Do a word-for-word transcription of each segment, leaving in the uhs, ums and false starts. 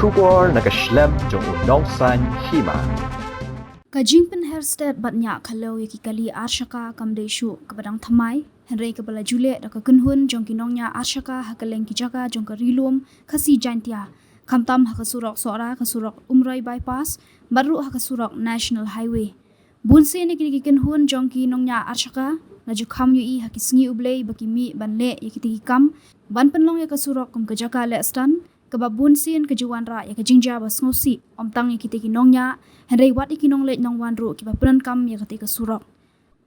Khubor na ka shlem jong u nongsan hima. Ka jingpynher stet bad ñiah khalew ïa ki kali arshaka kam dei shuh kaba dang thymmai, hynrei kaba la ju leh da ka kynhun jong ki nongñiah arshaka ha kylleng ki jaka jong ka Ri Lum Khasi Jaiñtia, khamtam ha ka surok Sohra, ka surok Umroi Bypass, bad ruh ha ka surok National Highway. Bun sien ïa kine ki kynhun jong ki nongñiah arshaka la ju kham ïohi ha ki sngi U Blei ba ki mih ban leh ïa kite ki kam ban pynlong ïa ka surok kum ka jaka leh stan, kaba bun sien ka ju wanrah ïa ka jingjia ba sngewsih, ym tang ïa kite ki nongñiah, hynrei wat ïa ki nongleit nongwan ruh kiba pyndonkam ïa kate ka surok.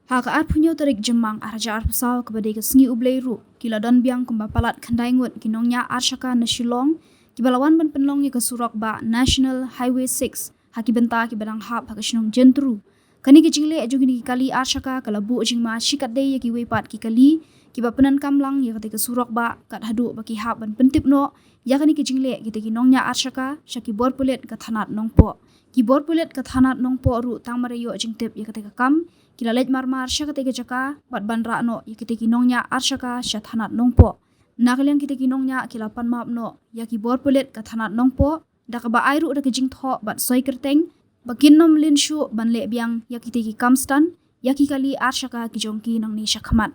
Ha ka arphew hynñiew tarik Jymmang ar hajar arphew saw, kaba dei ka sngi U Blei ruh, ki la don biang kumba palat khyndai ngut ki nongñiah arshaka na Shillong kiba la wan ban pynlong ïa ka surok bah National Highway six ha ki bynta kiba dang hap ha ka shnong Jyntru. Kane ka jingleh jong kine ki kali arshaka ka la buh jingma shikatdei ïa kiwei pat ki kali kiba pyndonkam lang ïa kate ka surok bah, kat haduh ba ki hap ban pyntip noh ïa kane ka jingleh kite ki nongñiah arshaka sha ki bor pulit ka thanat Nongpoh. Ki bor pulit ka thanat Nongpoh ruh tang mar ïoh jingtip ïa kate ka kam, ki la leit marmar sha kate ka jaka bad ban rah noh ïa kite ki nongñiah arshaka sha thanat Nongpoh. Na ka liang kite ki nongñiah ki la pan map noh ïa ki bor pulit ka thanat Nongpoh da kaba ai ruh da ka jingthoh bad soi kyrteng ba kin ym lynshuk ban leh biang ïa kite ki kam stan ïa ki kali arshaka ki jong ki nangne shakhmat.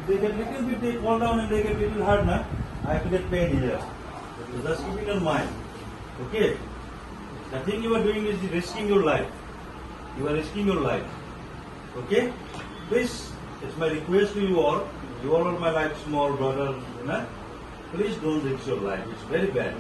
If they get little bit, they fall down and they get little hurt, na, I have to get pain here. So just keep it in mind. Okay? The thing you are doing is risking your life. You are risking your life. Okay? Please, it's my request to you all. You all are my like small brother, you know? Please don't risk your life. It's very bad.